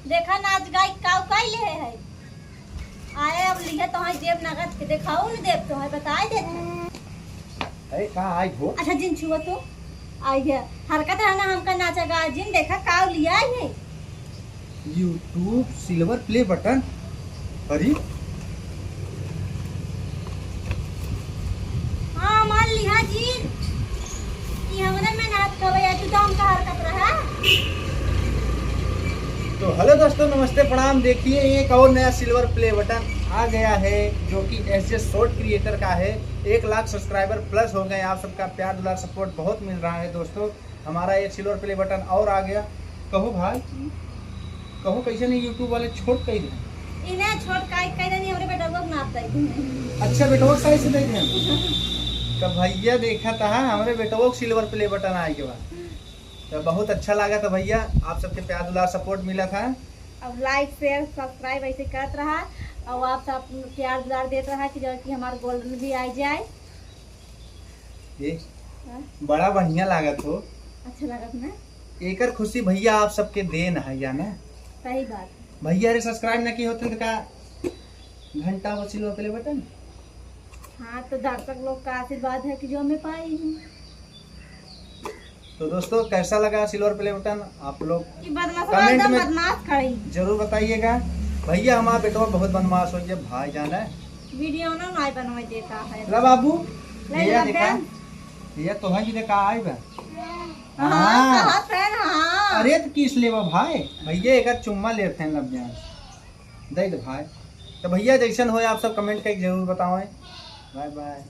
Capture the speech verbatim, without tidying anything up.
देखा नाच गाई काउ काई लेहे है। आए अब लिहे तोहई जेब नगद के देखाऊ न देब तोहई बताई देत है। अरे का आई हो? अच्छा जिन छुआ तू। आई है। हरकत रहना हमका नाचा गा जिन देखा काउ लिया आई है। YouTube silver play button। अरे हाँ, मान लिहा जी कि हमरे में नाच खबे, तू तो हमका हरकत रहा। तो हेलो दोस्तों, नमस्ते, प्रणाम। देखिए, एक और नया silver play button आ गया है, जो कि एस जे short creator का है। एक लाख subscriber plus हो गए। आप सबका प्यार, दुलार, support बहुत मिल रहा है दोस्तों। हमारा एक silver play button और आ गया। कहो भाई, कहो कैसे नहीं YouTube वाले छोट कह रहे हैं? इन्हें छोट काई कह रहे नहीं, हमरे बेटा को नाप दे दी। अच्छा, बेटवा का कैसे दे रहे हैं? तो भैया देखा था हमरे बेटवा को silver play button आए के बाद, तो बहुत अच्छा लगा था भैया, आप सबके प्यार दुलार support मिला था। अब like share subscribe ऐसे करत रहा और आप सब प्यार दुलार देत रहा कि जो कि हमार golden भी आ जाए। ये हाँ? बड़ा बढ़िया लागत हो। अच्छा लागत ना? एकर खुशी भैया आप सबके देन है या ना? सही बात। भैया रे subscribe ना किए होते तो का घंटा वो silver play button? हाँ, तो दर्शक लोग का आशीर्वाद है कि जो हमें पाई हूँ। तो दोस्तों, कैसा लगा silver play button आप लोग कि बदमाश comment एकदम में बदमाश खड़ी। जरूर बताइएगा। भैया हमारा बेटवा बहुत बदमाश हो गया भाई जान है। Video ना नाई बनवा देता है। ला बाबू, ले भैया ला देखा, बहन। भैया तोहर भी देखा आई बा। हाँ, हाँ। कहा था ना, हाँ। अरे तो kiss लेवा भाई, भैया एक चुम्मा लेते हैं लब जान। दे दे भाई। तो भैया जैसन होए आप सब comment करके जरूर बताओ। Bye bye।